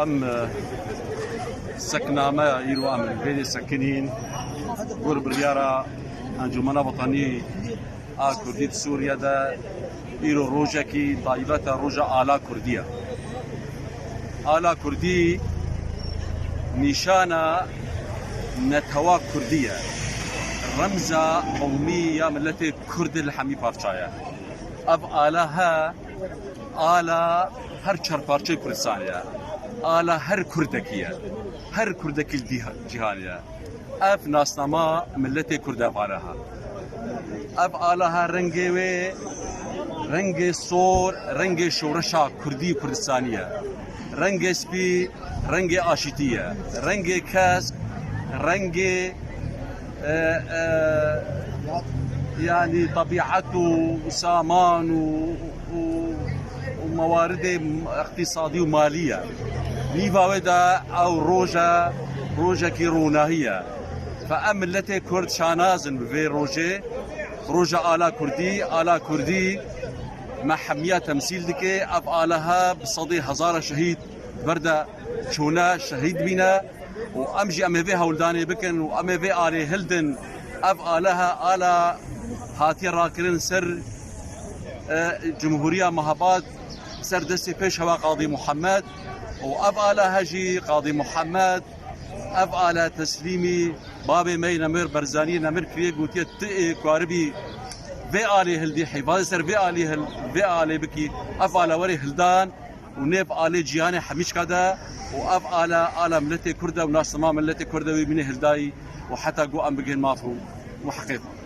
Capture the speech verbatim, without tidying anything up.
Em, e, seknameya îro em li vêrê sekinîn, gor biryara Encûmena Wetanî a Kurdî di Sûriye de, îro rojekî taybet e, roja ala Kurdî ye. Ala Kurdî nîşana netewa Kurdî ye. Remza qewmî ya miletê Kurd li hemî parça ye. Ev ala he, ala her çar parçeyê Kurdistanê ye. Ala her Kurdekî ye. Her Kurdekî li dîha-, cîhanê ye. Ev nasnama miletê Kurd ev ala he. Ev ala he rengê wê, rengê sor, rengê şoreşa Kurdî û Kurdistanî ye. Rengê spî, rengê aşîtî ye. Rengê kesk, rengê, e, e, yanî tebîet û saman û, û, û mewaridê iqtîsadî û malî ye. Nîva wê de ew roje, rojekî ronahî ye. Fe em miletê Kurd şanaz in bi vê rojê. Roja ala Kurdî, ala Kurdî me hemiya temsîl dike. Ev ala he bi sedê hezara şehîd ber de çûne, şehîd bîne û em jî em ê vê hewldanê bikin û em ê vê alê hildin. Ev ala he, ala hatiye rakirin ser, e, Cumhuriya Mehabad, ser destê pêşewa Qadî Muhammed û ev ala he jî Qadî Muhammed, ev ala teslîmî babê me yê Nemir Barzanî Nemir kiriye, gotiye tu ê karibî vê alê hildî, heyvazê ser vê alê hil-, vê alê bikî, ev ala werê hildan û nêv alê cîhanê hemîçka de û ev ala, ala miletê Kurd e û nasnama miletê Kurd e wê bîne hildayî û heta ku em bigihên maf û, û heqê xwe.